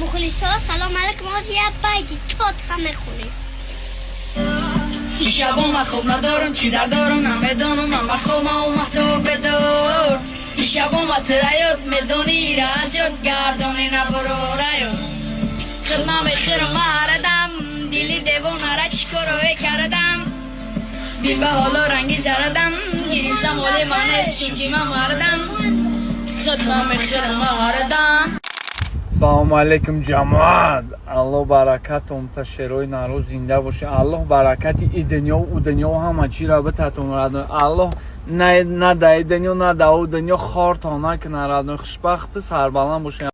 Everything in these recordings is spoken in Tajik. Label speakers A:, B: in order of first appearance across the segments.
A: Мухлисо, салом алейкум. Ҳозир як байти чот ҳам мехонем.
B: Шабо ман хоб надорам, чӣ дар дорам намедонам, ман ба хоб ман маҳтоб бедор. Шабо ман тира ёд медонӣ, аз ёд гардонӣ набарора ёд. Худ ман мехӯрам ман ҳарадам, дили девонара чӣ корое кардам. Бин ба ҳоло ранги зарадам, гирисам ҳоли ман нест, чунки ман мардам. Худ ман мехӯрам ман ҳарадам.
C: Салому алейкум, ҷамоат. Аллоҳ баракатон та, шерои нарӯз зинда боше. Аллоҳ баракати и дунё, у дунё, ҳама чиро битатон, родной. Аллоҳ на да и дунё, на да у дунё хортон накунад, родной. Хушбахту сарбаланд бошед.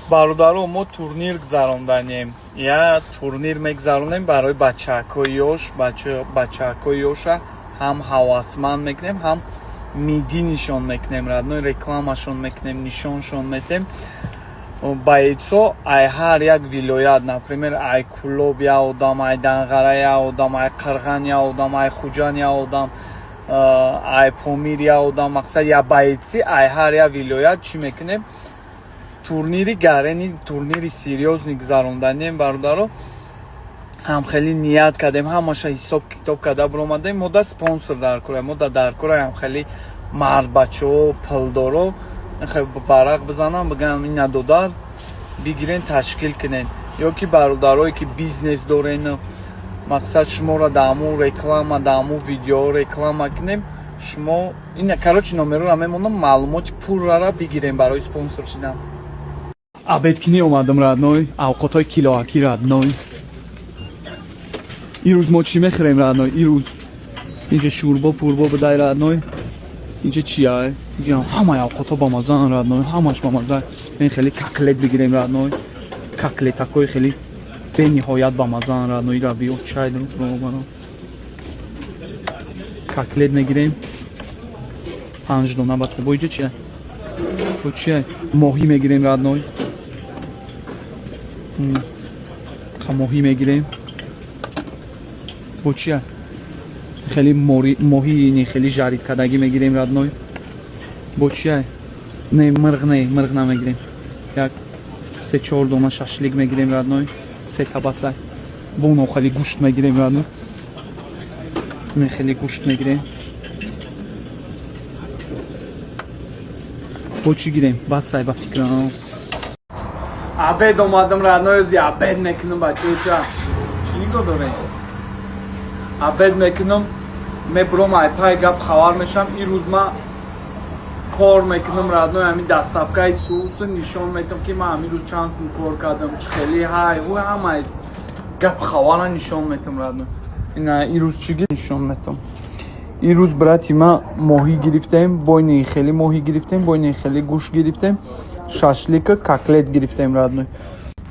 C: Бародаро, мо турнир гузаронданем, я турнир мегузаронем барои бачаҳакои ёш. Бачаҳакои ёша ҳам ҳавасманд мекунем, ҳам мидӣ нишон мекунем, родной, рекламашон мекунем, нишоншон метем. Бойцо ай ҳар як вилоят, например, ай Кулоб як одам, ай Данғара як одам, ай Қирған як одам, ай Хуҷанд як одам, ай Помир як одам. Мақсад, я бойцы ай ҳар як вилоят чӣ мекунем? Турнири гарени, турнири серьёзный гузаронданем, бародаро. Ҳам хеле ният кардем, ҳамаша ҳисоб китоб карда биромадем. Мо да спонсор дар кора, мо да дар кора ҳам хеле мардбачаҳо, пулдоро варақ бизанам, бигӯям: ина додар, бигирен, ташкил кунен. Ё ки бародарое ки бизнес дорен, мақсад, шуморо дар ҳамун реклама, дар ҳамун видео реклама кунем. Шумо ина, короче, номероро мемонам, маълумоти пуррара бигирем барои спонсор шидан. Обед кинӣ омадам, родной, авқотҳои килоакӣ, родной. Ирӯз мо чӣ мехӯрем, родной? Ирӯз инҷа шӯрбо пурбо будай, родной. Инҷа чия? Инҷа ҳамаи авқотҳо бамазаан, родной, ҳамаш бамаза. Ин хеле котлет бигирем, родной, котлетакҳои хеле бениҳоят бамазаан, родной. Ира биё, чай котлет мегирем, 5 дона бас. Бо инҷа чия? Бо чия? Моҳӣ мегирем, родной, моҳӣ мегирем. Бо чия? Хеле моҳии хеле жарить кардагӣ мегирем, родной. Бо чия? Не, мирғ не, мирғ намегирем. Як се чор дона шашлик мегирем, родной, се табаса. Бо оно хеле гӯшт мегирем, родной, не, хеле гӯшт мегирем. Бо чӣ гирем? Басай, ба фикрам. Обед омадам, родной, ози обед мекунам. Бачаоча, чӣ нигоҳ дорем? Обед мекунам, мебуром, ай пай гап хабар мешам. Ирӯз ман кор мекунам, родной, ҳамин доставкаи соусу нишон метам, ки ман ҳамин рӯз чанд сум кор кардам, чӣ хеле ҳай ҳуй, ҳамаи гап хабара нишон метам, родной. Ина, ирӯз чӣ нишон метам? Ирӯз, брати, ман моҳӣ гирифтем, бойни хеле моҳӣ гирифтем, бойни хеле гӯшт гирифтем, шашлика, котлет гирифтем, родной.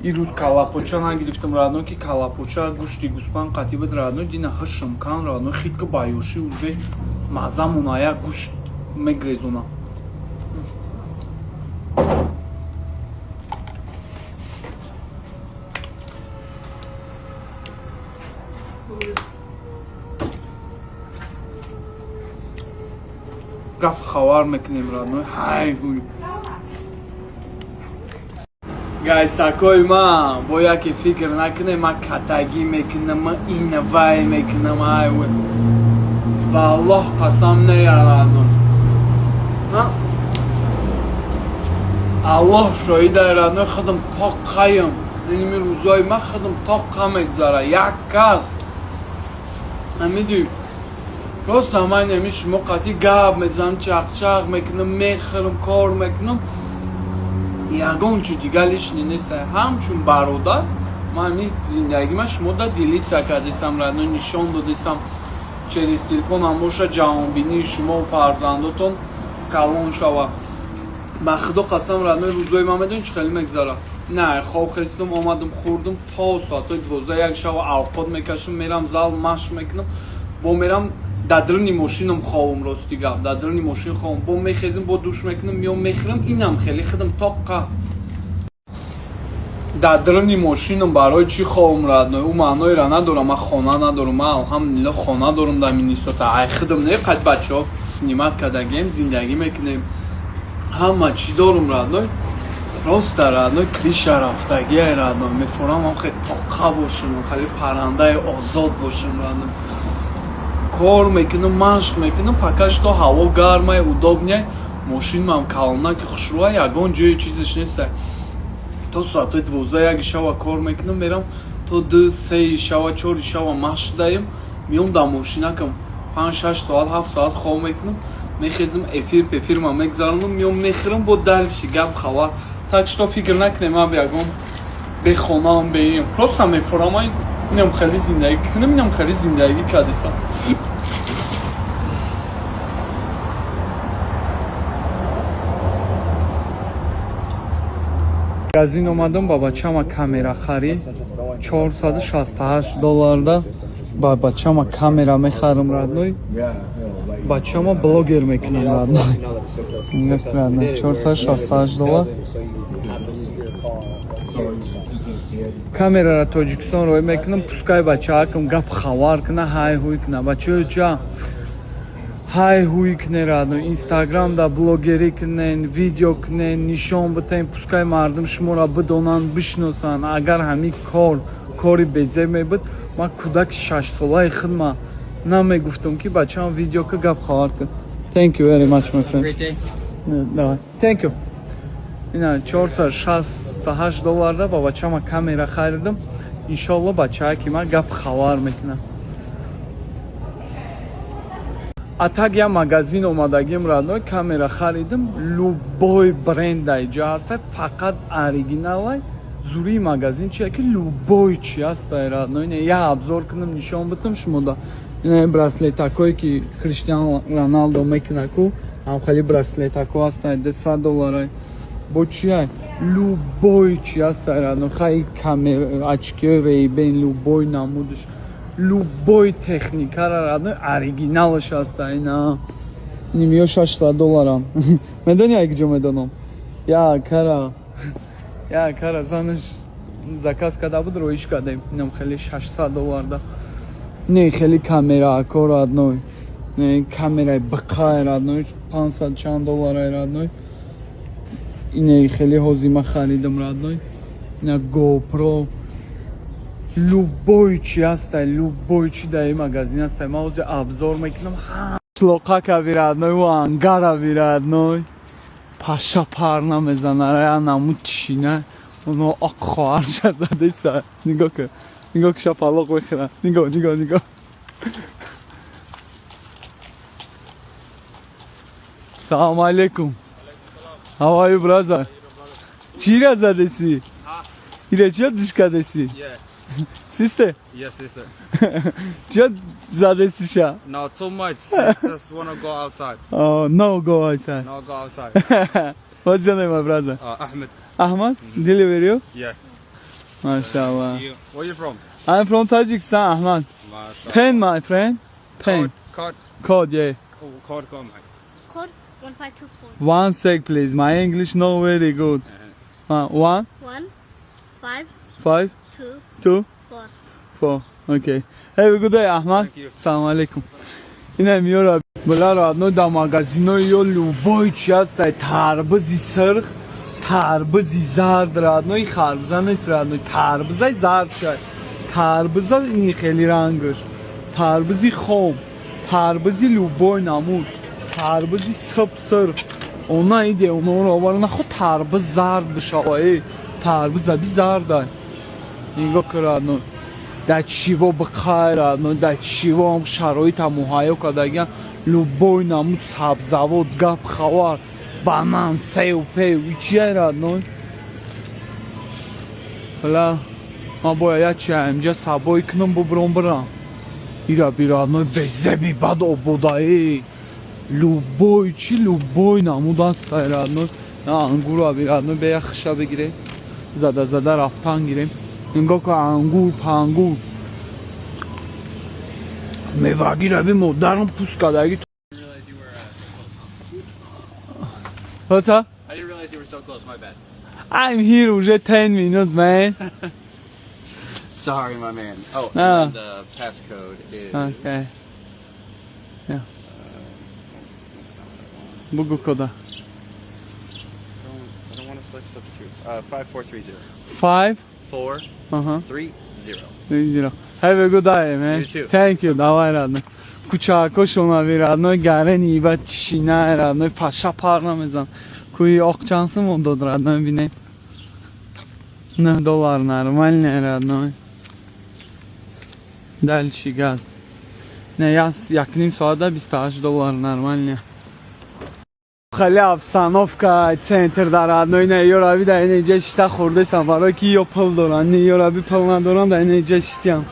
C: Ирӯз калапоча нагирифтам, родной, ки калапоча гӯшти гӯспанд қатӣ буд, родной. Дина ҳашм кан, родной, хитка баёшӣ уже мазамона як гӯшт мегрезона. Гап хабар мекунем, родной, ҳай ҳуй. Гайсакои ман, бо яке фикр накунем, ман катагӣ мекунам, ман ина вай мекунам, ай ҳуй. Ба Аллоҳ қасам, нея, родной. Аллоҳ шоҳида, родной, худам тоққаем. Иними рӯзои ман худам тоққа мегзара, як кас намидӣ. Просто ман ами шумо қатъи гап мезанам, чақчақ мекунам, мехӯрам, кор мекунам, ягон чи дигар лишний нест. Ҳамчун бародар ман ами зиндагима шумо да делиться кардесам, родной, нишон додесам через телефонам боша, ҷаҳонбинии шумо, фарзандотон калон шава. Ба худо қасам, родной, рӯзои ман медонӣ чӣ хеле мегзара? Не, хоб хестум, омадам, хӯрдум, то соатҳои 12-1 шава авқот мекашам, мерам зал, машқ мекунам, бо мерам дар даруни мошинам ховам. Рости гап, дар даруни мошин ховам, бо мехезам, бо душ мекунам, меом, мехӯрам. Инам хеле худам тоққа дар даруни мошинам. Барои чӣ ховам, родной? Ӯ маъноеро надорам, ман хона надорам. Ман, алҳамдулилло, хона дорам дар Миннесота. Ай худам не, қад бачаҳо снимать кардагием, зиндагӣ мекунем, ҳама чӣ дорум, родной. Просто, родной, крыша рафтагия, родной. Мефорам ам хеле тоқа бошам, хеле паррандаи озод бошам, родной. Кор мекунам, машқ мекунам, пока что ҳаво гармай, удобней, мошинмам калона ки хушрӯа, ягон ҷои чизаш нестай. То соатҳои 12-1 шава кор мекунам, мерам то 2-3 шава, 4 шава машқ даем, миём дар мошинакам 5-6 соат, 7 соат хоб мекунам, мехезам, эфир пефирма мегзаронам, миём, мехӯрам, бо дальше гап хабар. Так что фикр накунем, ман ягон бехонаам, беим. Просто мефорам, инам хеле зиндагӣ кунам, инам хеле зиндагӣ кардистам. Магазин омадам, ба бачама камера харид, 468 долларда ба бачама камера мехарам, родной. Бачама блогер мекунам, родной. 468 доллар камерара Тоҷикистон роӣ мекунам, пускай бачаакам гап хабар куна, ҳай ҳуй куна. Бачаё, ча ҳай ҳуй куне, родной, инстаграмда блогерӣ кунен, видео кунен, нишон битен, пускай мардум шуморо бидонанд, бишиносанд. Агар ҳамин кор кори безеб мебуд, ман кӯдаки шашсолаи худма намегуфтам, ки бачаам видео ка, гап хабар кун. Thank you very much, my friend. Давай, thank you. Ина 468 долларда ба бачама камера харидам. Иншолло, бачааки ман гап хабар мекунам. А так я магазин омадагим, родной, камера харидам. Любой бренд айҷа ҳаста, фақат оригиналай. Зурии магазин чия, ки любой чи ҳастай, родной. Не, я обзор кунам, нишон битам шумода. Ина браслетакое, ки Криштиан Роналдо мекунаку, ҳам хеле браслетако ҳастай, 200 долларай. Бо чия, любой чи ҳастай, родной. Хай, камера, очки Рейбен, любой намудаш, любой техникара, родной, оригиналаш ҳаста. Ина нимиё 600 долларам. Медони, як ҷо медонам, я кара, я кара занаш заказ карда буд, роиш кардем. Инам хеле 600 долларда. Не, хеле камера ако, родной, не, камераи бақай, родной, 500 чанд долларай, родной. Ине хеле ҳозима харидам, родной. Ина GoPro, любой чи ҳастай, любой чи дар ин магазин ҳастай. Ман ҳозир обзор мекунам. Шлоқака би, родной, ангара би, родной, паша пар намезана, я намуд тишина. Оно ақ хоҳарша задеса. Нигоҳ кун, нигоҳ ки шапалоқ мехӯрад. Нигоҳ, нигоҳ, нигоҳ. Салому алейкум. How are you, brother? Чира задеси? Ира чия дишкадеси?
D: Yeah.
C: Sister?
D: Yes, sister.
C: Чия задесиша?
D: No, too much. Just wanna go outside.
C: Oh, no go outside.
D: No, go outside.
C: What's your name, my brother?
D: Ahmed.
C: Ahmad? Deliver you?
D: Yeah.
C: MashaAllah.
D: You, where you from?
C: I'm from Tajikistan, Ahmad.
D: Mashallah.
C: Pen, my friend. Pen.
D: Code,
C: Code, yeah.
D: code, code, come.
A: Code 1524.
C: One sec, please. My English not very good. One,
A: 1 5
C: five,
A: 2
C: two,
A: 4.
C: four. Okay. Have a good day, Ahmad.
D: Thank you.
C: Салам алейкум. Ина миёра била, родной, да магазинои ё любой чи ҳастай: тарбузи сирх, тарбузи зард, родной. Харбуза нест, родной, тарбузай зард шай. Тарбуза ини хеле рангаш. Тарбузи хом, тарбузи любой намуд, тарбузи сып сирх. Она иде, оноро оварна, хо тарбуз зард бишава, э. Тарбуза би зардай. Нигоҳ кун, родной. Дар чиво бихай, родной, дар чиво шароита муҳайё кардагиан. Любой намуд сабзавот, гап хабар, банан, сев, пев, чия, родной. Ла, ман бояд як чи инҷа сабой кунам, бубурам, бирам. Ира би, родной, безеби бад ободаи. Любой чи, любой намуд ҳастай, родной. На ангура би, родной, бе як хиша бигирем. Зада зада рафтан гирем. Нигоҳ кун, ангур, пангур. Мевагира би, модарам пӯст кардаги. What's up?
D: I didn't realize you were so close. My bad.
C: I'm here уже 10 minutes, man.
D: Sorry, my man. Oh,
C: Ah.
D: and the passcode is.
C: Okay. Yeah. Бугу кода.
D: I don't want to Select substitutes. 5430.
C: Five.
D: 4
C: Аҳа.
D: 3 0.
C: Three zero. Have a good day, man.
D: You too.
C: Thank you. Давай, родной. Кучакошона би, родной, гарени ва тишина, родной, паша пар намезан. Куи оқ чанд сум дод, родной, бинем. 9 доллар нормально, родной. Дальше газ. Не, я якним соата 28 доллар нормально. Хеле обстановка центр дар, родной, не ёраби дар ин ҷа шита хӯрдесам, барои ки ё пул доран, не ёраби пул надорам, дар ин ҷа шитям.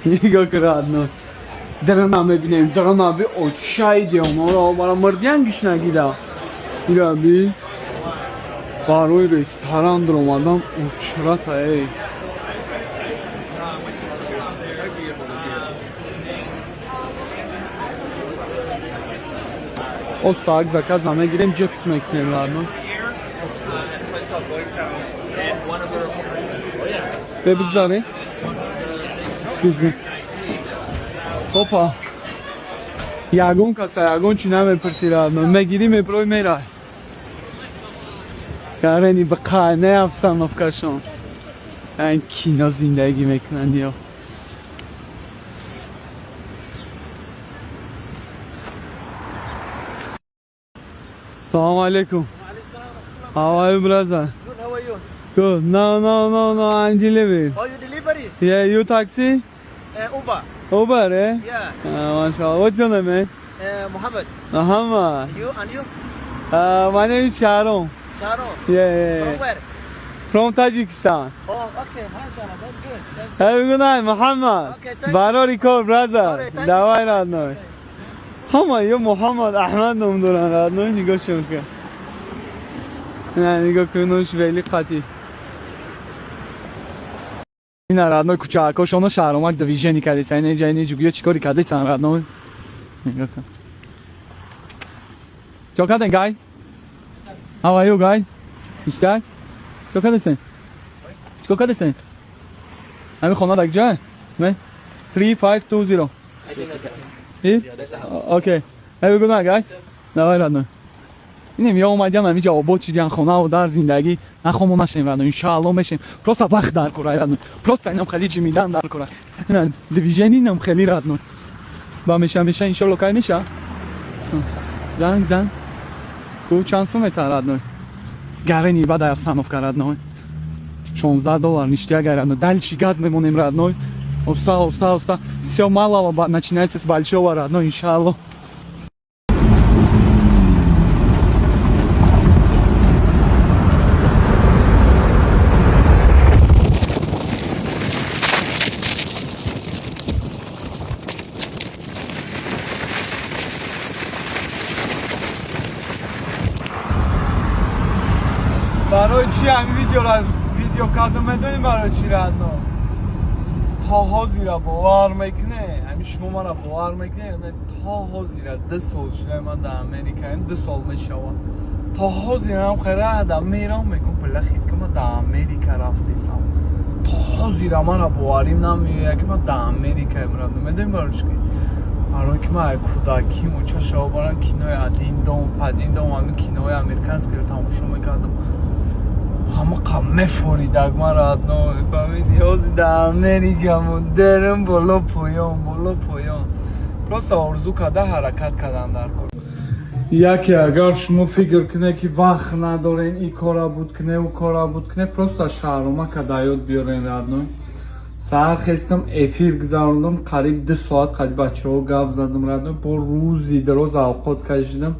C: Нигоҳ кун, родной. Дрона мебинем, дрона би очай диёморо бара мурдиян гишнагида. Ираби барои ресторан даромадан очрата эй. Остак заказ мегирем, ҷепс мекунем, родной. Бе бигзаре. Excuse me. Опа. Ягон каса, ягон чӣ намепурсӣ, родной. Мегирӣ, меброй, мерай. Гарени ба қайне обстановкашон. Айн кино зиндагӣ мекунанд ё. Салом алейкум. How are you, brother?
E: Good, how are you?
C: Good. No, no, no, no, I'm delivery.
E: Oh, you delivery?
C: Yeah, you taxi?
E: Uber.
C: Uber, eh?
E: Yeah.
C: MashaAllah. What's your name, man?
E: Muhammad.
C: Muhammad.
E: You and you?
C: My name is Sharon.
E: Sharon.
C: Yeah.
E: From where?
C: From Tajikistan.
E: Oh, okay. MashaAllah. That's good. That's good.
C: Have a good night, Muhammad.
E: Okay, thank you.
C: Барори кор, brother.
E: Alright, thank you.
C: Давай, родной. Ҳама ё Муҳаммад, Аҳмад ном доранд, родной, нигоҳшон кун. Не, нигоҳ кун, нуш вели қатӣ. Ина, родной, кӯчаакошоно шаҳромак движение кардесан, ина ҷа ина ҷугӯё чӣ кори кардесан, родной. Нигоҳ кун. Чо карден, guys? How are you, guys? Ништяк? Чо кардесен? Чикор кардесен? Ҳамин хона дар куҷое? Не? 3520. Here? Okay. Have a good night, guys. Давай, родной. Инем ё омадиам ҳамиҷа обод шидиан хонаву дар зиндагӣ нахомо нашем, родной, иншаалло мешем. Просто вақт дар кора, родной. Просто инам хеле ҷимидан дар кора. Ина движение инам хеле, родной. Ба меша меша иншалло кай меша? Дан дан. Ку чанд сум мета, родной? Гарени бадай обстановка, родной. 16 доллар ништяк, родной. Дальше газ мемонем, родной. Оста, оста, оста. Все малого начинается с большого, родной, иншалло. Барои чӣ ҳамин видеора видео кардам, медонӣ барои чӣ, родной? То ҳозира бовар мекунӣ, ҳамин шумо мара бовар мекунӣ, не? То ҳозира 2 сол шуда ман дар Америкаем, 2 сол мешавад, то ҳозирам хеле мерам мегум блахид ки ман дар Америка рафтесам. То ҳозира мара боварим намеояд ки ман дар Америкаем, родной. Медонӣ барои чӣ? Барои ки ман кӯдаким чашао барам кинои Один дома, Падин дома, ҳамин кинои американскиро тамошо мекардам, ҳамақа мефоридаг ман, родной, фаҳмиди? Ҳозир дар Америкаму дерм боло поён, боло поён. Просто орзу карда ҳаракат кардан дар кор. Яке агар шумо фикр кунед ки вақт надорен, ин кора буд куне, ӯ кора буд куне, просто шаҳромака да ёд биёрен, родной. Саҳар хестам, эфир гузарондам, қариб 2 соат қариб бачаҳо гап задам, родной. Бо рӯзи дароз авқот кашидам,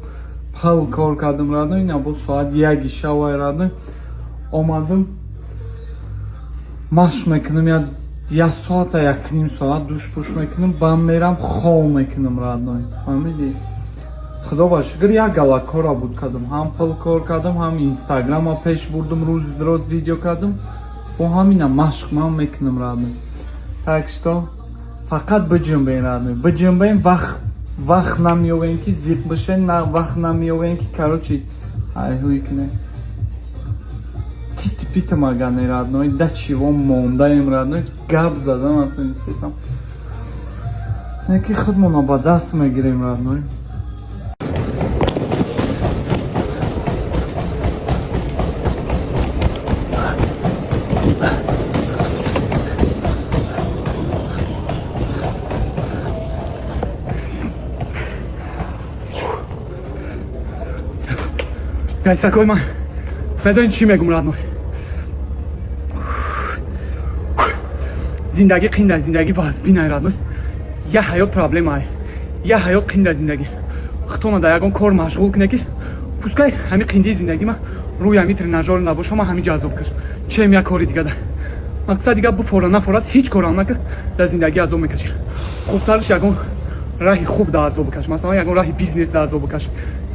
C: пал кор кардам, родной. Ина бо соат 1-и шавай, родной, омадам, машқ мекунам як соата, якним соат, душ пӯш мекунам, бам мерам, хов мекунам, родной, фаҳмидӣ? Худо ба шукр, як гала кора буд кардам, ҳам пул кор кардам, ҳам инстаграма пеш бурдум, рӯзи дароз видео кардам, бо ҳамина машқ ман мекунам, родной. Так что фақат биҷунбен, родной, биҷунбен. Вақт намеёвем ки зиқ бишен, вақт намеёвем ки, короче, ҳайҳӯй кунем, тити питам агане, родной, да чиво мондаем, родной, гап зада натонистесам, не ки худмона ба даст мегирем, родной.
F: Гайсакои ман медонӣ чӣ мегум, родной? Зиндагӣ қинда, зиндагӣ вазбинай, родной. Я ҳаёт проблемае, я ҳаёт қинда зиндагӣ. Худтона дар ягон кор машғул куне, ки пускай ҳами қиндии зиндагӣ ма рӯи ҳами тренажёр набоша, ма ҳами ҷазоб каш, чем як кори дигада. Мақсад дига буфора нафорад, ҳеҷ корам накар, дар зиндагӣ азоб мекашӣ. Хубтарш ягон раҳи хуб да азоб бикаш, масалан, ягон раҳи бизнес да азоб бикаш,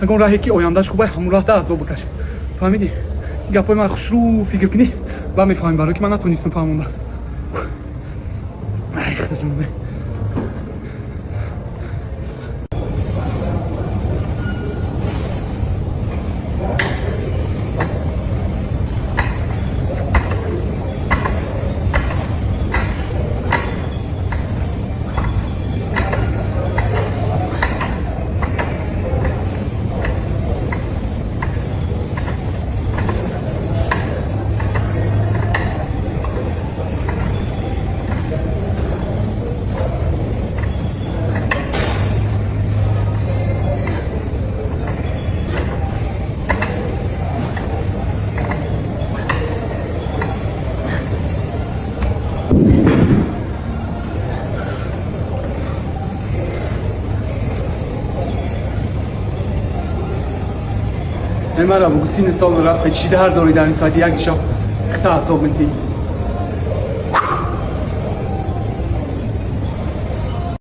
F: ягон раҳе ки ояндаш хубай, ҳамон раҳ да азоб бикаш. Фаҳмидӣ? Гапҳои ман хушрӯ фикр кунӣ ва мефаҳмӣ, барое ки ман натонистам фаҳмонда. Ай, худоҷон. Мара бугу, сини сол рафта, чӣ дар дорӣ дар ин соати як шаб хита азоб метӣ?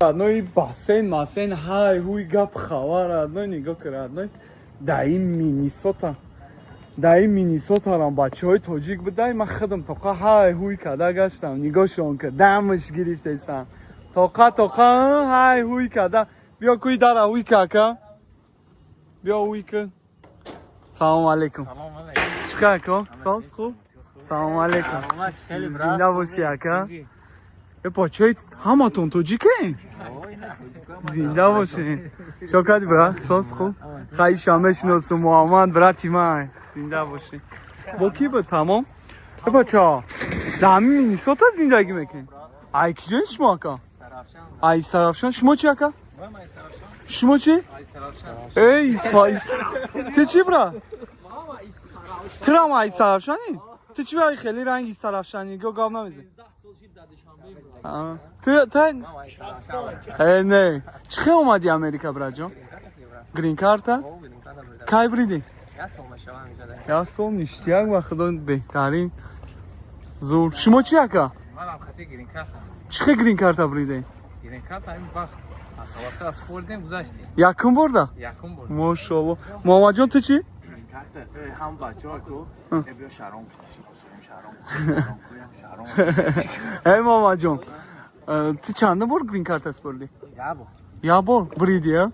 C: Родной, бассейн масейн, ҳай ҳуй, гап хабар. Родной, нигоҳ кун, родной, дар ин Миннесота, дар ин Миннесотарам бачаҳои тоҷик будай. Ман худам тоқа ҳай ҳуй када гаштам. Нигоҳшон ка, дамаш гирифтесам, тоқа тоқа ҳай ҳуй када. Биё, куи дара ҳуй ка, ака, биё ҳуй ка. Салому алейкум, чӣ кар, ака, соз, хуб? Салому алейкум, зинда бошӣ, ака. Э, бачаи ҳаматон тоҷикен, зинда бошен. Шокати, брат, соз, хуб? Хайша мешиносум, Муҳаммад брати ман, зинда бошӣ. Бо ки буд тамом? Э, бача, дар ҳамин Миннесота зиндагӣ мекунед? Ай киҷои шумо, ака? Ай Истаравшан. Шумо чи, ака, шумо чи? Эй, ту чӣ, брат? Турам ай Истаравшанӣ? Ту чӣ, ай хеле ранги Истаравшанӣ, го гап намезани. Ту та э не, чӣ хел омадӣ Америка, братҷон? Грин карта кай бридӣ? Як сол, ништяк, ба худо, беҳтарин, зур. Шумо чӣ, ака? Чӣ хел грин карта бридем? Якум борда, мошоалло. Муҳаммадҷон, ту чӣ?
G: Ҳам бачаҳо ку биё шаром, шаром, шаром.
C: Эй, Муҳаммадҷон, ту чандум бор грин карта спордӣ? Як бор бриди, а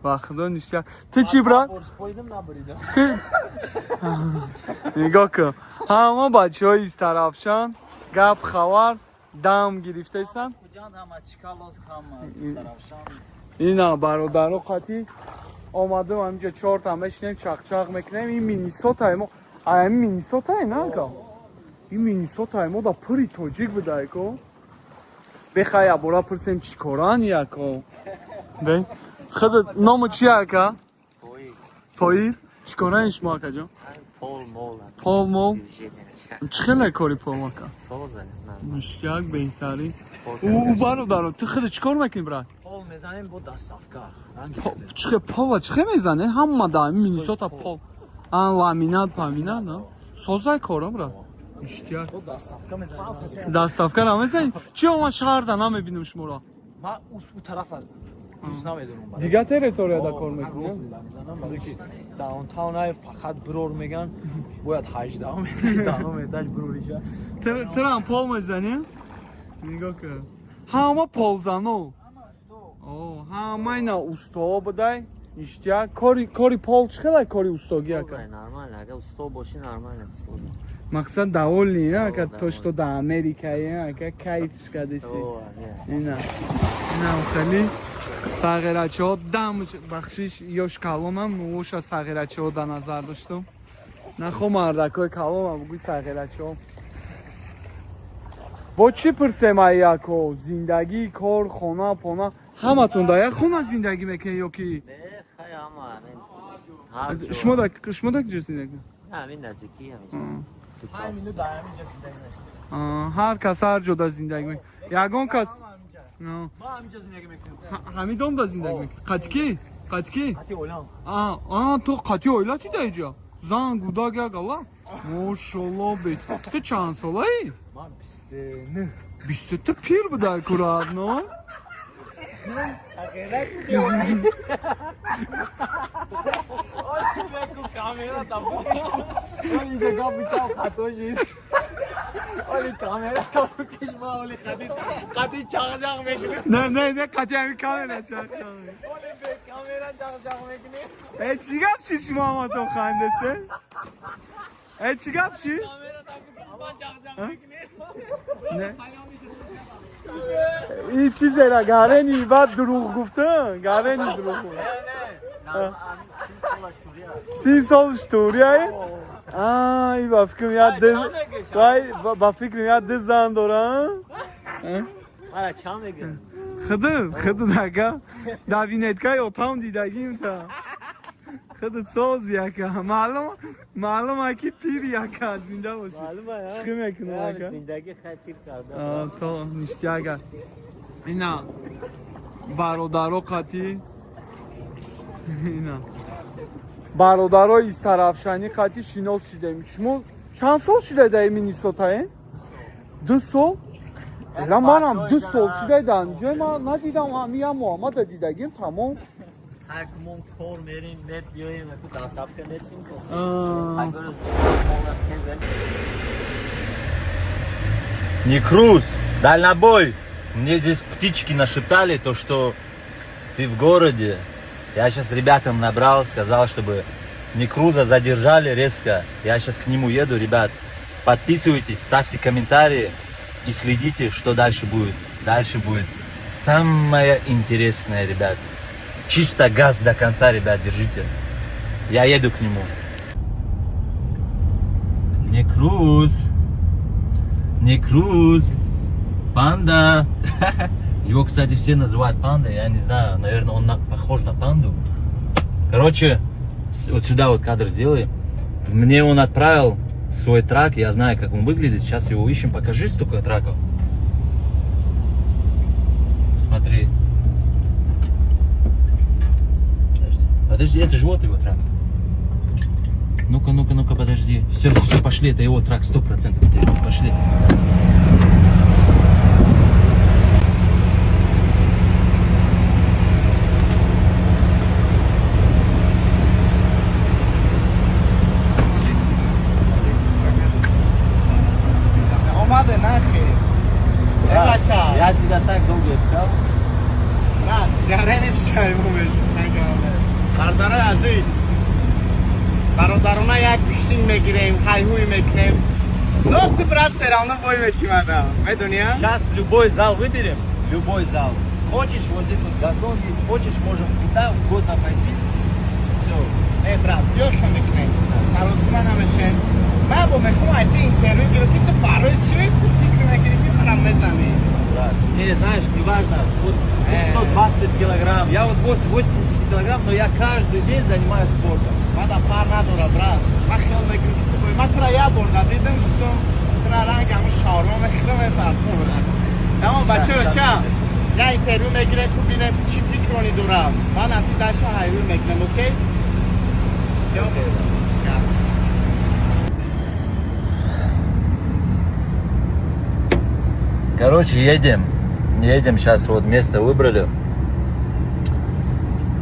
C: ба худо, ништяк. Ту чӣ, брат? Ту нигоҳ кун, ҳама бачаҳои Истаравшан, гап хабар, дам гирифтаистанд. Ина бародаро қатӣ омадем, ҳаминҷо чорта мешинем, чақчақ мекунем. Ин Миннесотаи мо, ами Миннесотае на, ака? Ин Миннесотаи мо да пури тоҷик будай ко. Бехай, ябора пурсем, чӣ коран яко. Бе худат, ному чи, ака? Тоир. Чӣ корани шумо, акаҷон? Пол мол. Чӣ хеле кори пол, ака? Ништяк, беҳтарин. Ӯ бародаро, ту худат чӣ кор мекунӣ, брат?
E: Пол мезанем бо доставка.
C: Чӣ хел пола, чӣ хел мезане? Ҳама да Миннесота пол ан ламинат паминат на созай корам, брат, ништяк.
E: Бо доставка мезанем.
C: Доставка намезанӣ? Чи ман шаҳрда намебинам шуморо?
E: Ман ӯ тарафа дӯст намедорам.
C: Дигар территорияда кор мекунӣ?
E: Downtown ай фақат брор меган, бояд 18 18 этаж брориша.
C: Турам пол мезанӣ? Нигоҳ кун, ҳама ползано, ҳама ина устоҳо будай, ништяк. Кори пол чӣ хелай, кори устогӣ, ака?
H: Нормально, агар усто бошӣ, нормально.
C: Мақсад довольный, ака, то что да Америкае, ака, кайфш кардеси. Ина инам хеле сағирачаҳо дам, бахшиш, ёш калонам, оша сағирачаҳо да назар доштам. Нахо мардакои калонам, бугӯй сағирачаҳо. Бо чӣ пурсем, ай яко? Зиндагӣ, кор, хона пона. Ҳаматон дар як хона зиндагӣ мекунед ё ки?
H: Хай, ҳама. Ҳар ҷо.
F: Шумо да куҷо зиндагӣ?
H: Не, ҳамин наздикӣ ҳамин.
F: Ҳар кас ҳар ҷода зиндагӣ мекунад. Ягон кас
E: Ман ҳаминҷа зиндагӣ мекунам.
F: Ҳамин домда зиндагӣ мекунад. Қати ки? Қати ки?
E: Қати оилам.
F: А, ту қати оила ти да иҷа? Зан, гудак, як ала? Мошалло, бет. Ту чанд солаӣ?
E: Ман 29.
F: Бисту ту пир будай курадно?
E: Камера там. Оли инҷа гап бичам хато шид. Оли камера там киш ма оли хадид. Қати чағ-чағ мекунем.
F: Не, не, не, қати ҳамин камера чақ-чақ.
E: Оли бе камера чағ-чағ мекунем.
F: Э, чӣ гап шид шумо ҳаматон хандесе? Э, чӣ гап шид?
E: Камера там киш ма чағ-чағ мекунем.
F: Не. Ин чизера гарени баъд дурӯғ гуфтан, гарени дурӯғ гуфтан.
H: Не, ҳамин 30 солаш турия.
F: 30 сол штурияй? Ай, ба фикрам як ду вай, ба фикрам як ду зан дорам.
H: Мара чанд мегӯям?
F: Худат, худат ака. Дар винеткаи отам дидагим та. Худат соз яка. Маълум, маълум аки пир яка зинда бошӣ.
H: Маълума,
F: Шӯхӣ мекунам ака.
H: Зиндагӣ хай пир карда.
F: То ништяга. Ина бародаро қатӣ ина бародарои истарафшанӣ қатӣ шинос шудем. Шумо чанд сол шуда дар Миннесотаен? 2 сол? Эла манам 2 сол шуда дар инҷо ман надидам, ҳами як Муҳаммада дидагим, тамом.
H: Ҳар кумон кор мерем, мебиёем, ку дастафка нестим ку.
I: Некруз, дальнобой. Мне здесь птички нашептали то, что ты в городе. Я сейчас ребятам набрал, сказал, чтобы Некруза задержали резко. Я сейчас к нему еду, ребят. Подписывайтесь, ставьте комментарии и следите, что дальше будет. Дальше будет самое интересное, ребят. Чисто газ до конца, ребят, держите. Я еду к нему. Некруз. Некруз. Панда. Его, кстати, все называют панда. Я не знаю, наверное, он похож на панду. Короче, вот сюда вот кадр сделай. Мне он отправил свой трак. Я знаю, как он выглядит. Сейчас его ищем. Покажи столько траков. Смотри. Подожди. Подожди, это же вот его трак. Ну-ка, ну-ка, ну-ка, подожди. Все, все, пошли, это его трак, 100% это его. Пошли.
G: Омаде нахе. Бача.
I: Я тебя так долго искал.
G: На, гарени пишаймон Бародарои азиз, бародарона як гӯштин мегирем, ҳайҳуй мекунем. Но ты, брат, все равно бой метимада. Медони, а?
I: Сейчас любой зал выберем, любой зал. Хочешь, вот здесь вот газон есть, хочешь, можем куда угодно пойти. Все.
G: Не, брат, биёша мекунем. Саросима намешем. Ман бо мехоҳам айти интервю гирам, ки ту барои чӣ ту фикр мекунӣ, ки манам мезанӣ?
I: Брат, не, знаешь, неважно, вот ты 120 килограмм, я вот 80 килограмм, но я каждый день занимаюсь спортом.
G: Мада фар надора, брат. Ман хиёл мекунам, ки ту бой. Ман тура як бор надидам, гуфтам, тура ранг ҳамун шаурма мехӯрам, мефархӯ. Тамом, бачаё, ча? Я интервю мегирем, ку бинем чӣ фикрони дорам. Ман насиб даша ҳайрӯй мекунем, окей? Всё? Газ.
I: Короче, едем. Едем сейчас, вот место выбрали.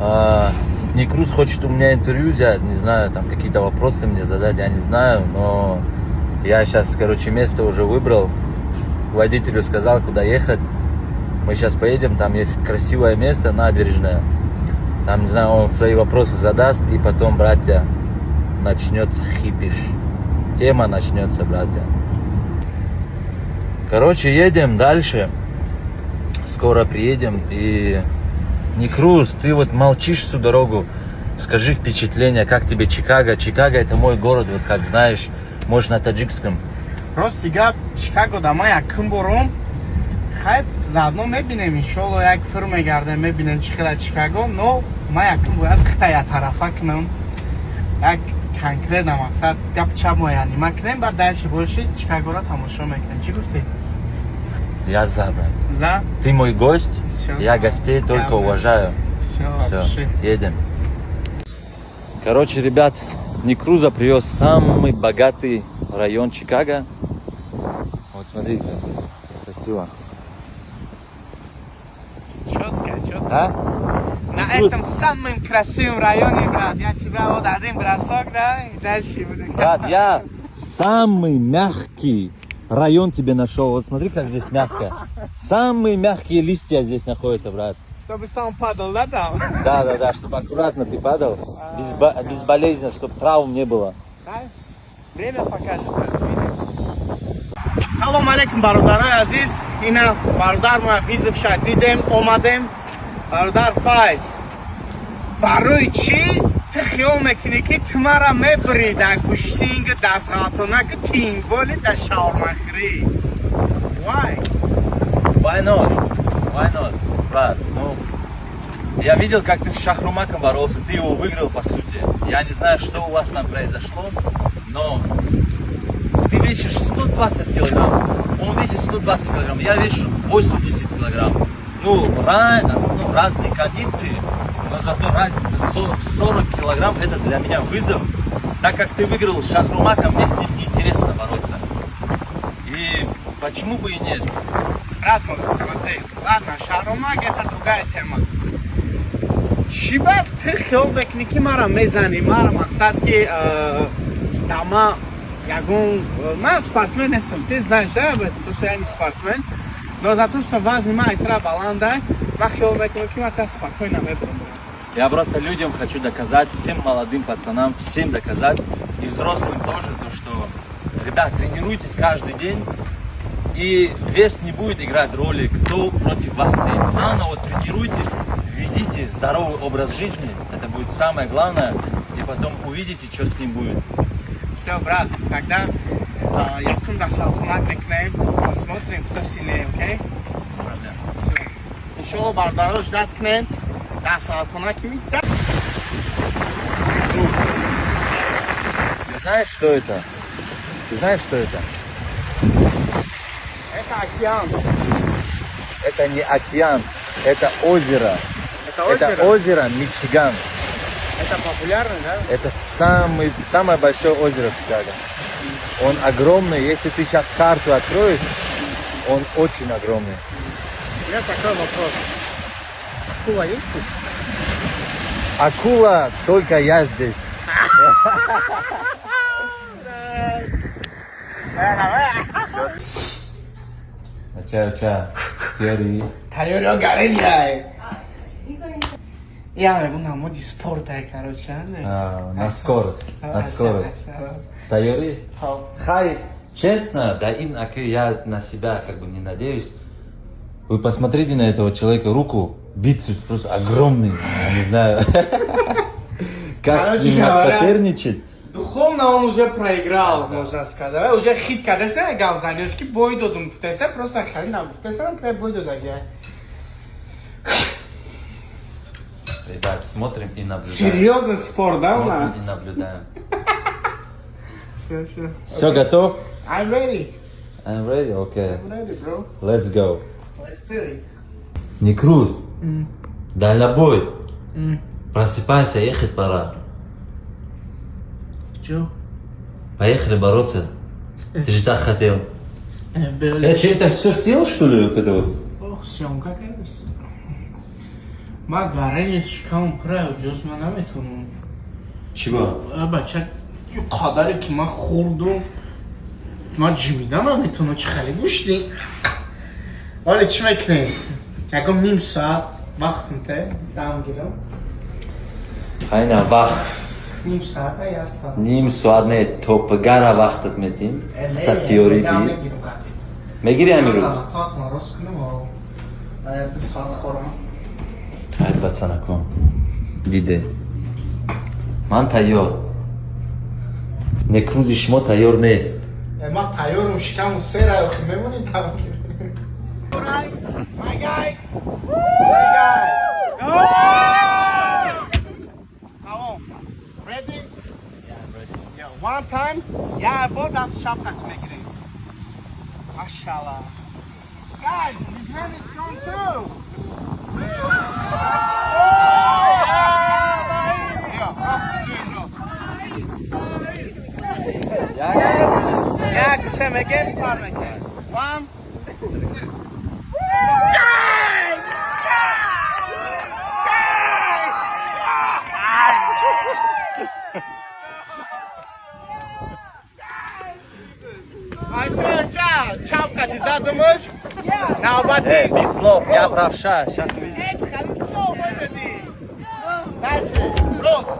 I: А, Некруз хочет у меня интервью взять, не знаю, там какие-то вопросы мне задать, я не знаю, но я сейчас, короче, место уже выбрал. Водителю сказал, куда ехать. Мы сейчас поедем, там есть красивое место, набережная. Там, не знаю, он свои вопросы задаст, и потом, братья, начнется хипиш. Тема начнется, братья. Короче, едем дальше. Скоро приедем. И Некруз, ты вот молчишь всю дорогу. Скажи впечатление, как тебе Чикаго? Чикаго — это мой город, вот как знаешь, можешь на таджикском.
G: Рости гап, Чикаго да ман якум борум. Хайп заодно мебинем, иншолло, як фир мегардем, мебинем чӣ хела Чикаго, но ман якум бояд хита я тарафа кунам. Як конкретно мақсад гап чап моянима кунем, баъд дальше больше Чикагоро тамошо мекунем. Чӣ гуфтӣ?
I: Я за, брат.
G: За.
I: Ты мой гость,
G: Всё.
I: я гостей только
G: Я-
I: уважаю.
G: Всё,
I: Все,
G: вообще.
I: Едем. Короче, ребят, Некруза привез самый богатый район Чикаго. Вот смотрите, как здесь красиво.
G: Четко, четко.
I: А?
G: На
I: Круз.
G: Этом самом красивом районе, брат, я тебя вот один бросок, да, и дальше буду.
I: Брат, я самый мягкий район тебе нашел. Вот смотри, как здесь мягко. Самые мягкие листья здесь находятся, брат.
G: Чтобы сам падал, да, там?
I: Да, чтобы аккуратно ты падал, безболезненно, чтобы травм не было.
G: Да? Время покажет, брат, видишь? Салом алейкум, бародарои азиз. Ина бародар мо вызов ша дидем, омадем. Бародар Файз, барои чӣ ту хиёл мекунӣ, ки ту мара мебурӣ дар гӯштинг дастғалтона, ки тинголи дар шаурмахӯрӣ? Why?
I: Why not? Why not? Брат, ну, я видел, как ты с Шахрумаком боролся, ты его выиграл, по сути. Я не знаю, что у вас там произошло, но ты весишь 120 килограмм, он весит 120 килограмм, я вешу 80 килограмм. Ну, разные кондиции, но зато разница 40 килограмм, это для меня вызов. Так как ты выиграл Шахрумака, мне с ним неинтересно бороться. И почему бы и нет?
G: Брат мой, смотри, ладно, Шахрумак — это другая тема. Чӣ ба ту хиёл мекунӣ, ки мара мезанӣ? Мара мақсад, ки дама ягон ман спортсмен нестам, ты знаешь, да, об этом, то, что я не спортсмен, но за то, что вазни ма айтра баланда, ман хиёл мекунам, ки ман та спокойно мебурам.
I: Я просто людям хочу доказать, всем молодым пацанам, всем доказать, и взрослым тоже, то что, ребят, тренируйтесь каждый день, и вес не будет играть роли, кто против вас стоит. Главное, вот тренируйтесь, ведите здоровый образ жизни, это будет самое главное, и потом увидите, что с ним будет.
G: Все, брат, тогда якум дастғалтунак мекунем, посмотрим, кто сильнее, окей?
I: Без проблем.
G: Все. Иншолло, бародаро, ждать кунем дастғалтунаки.
I: Круз. Ты знаешь, что это? Ты знаешь, что это?
G: Это океан.
I: Это не океан, это озеро.
G: Это озеро?
I: Это озеро Мичиган.
G: Это популярно, да?
I: Это самое большое озеро в Чикаго. Он огромный. Если ты сейчас карту откроешь, он очень огромный.
G: У меня такой вопрос. Акула есть тут?
I: Акула, только я здесь. Ча, ча, Тиари.
G: Тайёриё гарени. Я мегум намуди спорт ай, короче.
I: А, на скорость, на скорость. Тайёри? Хай, честно, да ин, аки, я на себя как бы не надеюсь. Вы посмотрите на этого человека, руку, бицепс просто огромный, я не знаю, как с
G: Короче
I: ним
G: говоря,
I: соперничать.
G: Духовно он уже проиграл, можно сказать. Уже хит кардеса гавзанёш, ки бой додум гуфтеса, просто хали нагуфтеса, ки бой додаги.
I: Ребят, смотрим и наблюдаем.
G: Серьезный спор, да, у
I: Смотрим
G: нас?
I: И наблюдаем.
G: Все, все.
I: Все, готов?
G: I'm ready.
I: I'm ready, okay.
G: I'm ready, bro.
I: Let's go.
G: Let's do it.
I: Некруз, дальнобой. Просыпайся, ехать пора.
G: Чё?
I: Поехали бороться. Ты же так хотел. Ты это все съел, что ли, вот это вот?
G: Ох, съемка какая-то. Ма гарени шикам пра, ҷоз ман наметонам.
I: Чего?
G: А бача, ю қадаре ки ман хӯрдум, ман ҷимида наметонам, чӣ хеле гӯшти. Вале чӣ мекунем? Ягон ним соат вақтм те, дам гирам.
I: Хайна вақт.
G: Ним соат, а як соат.
I: Ним соат не, то пагара вақтат метим. Та теории
G: Дам
I: би.
G: мегирам қатъи.
I: Мегири ҳамин рӯз?
G: Нафас ман рост кунам, а як ду соат хӯрам.
I: Ай, пацанако. Диде. Ман тайёр. Некрӯзи шумо тайёр нест.
G: Ман тайёрум, шикаму сера, охи мемонӣ дам гирам. Alright, my guys. My guys. Come on. Ready? One time, як бор даст чап қати мегирем. Машалла. Guys, his hand is strong too. Бیا, рост дуи рост. Як, се мегем, сар мекунем. One, two. Бачаҳо, чап қати задамаш. Навбати.
I: Э, без слов, я правша. Сейчас увидим.
G: Ҳеҷ хали слов дадӣ. Дальше. Рост.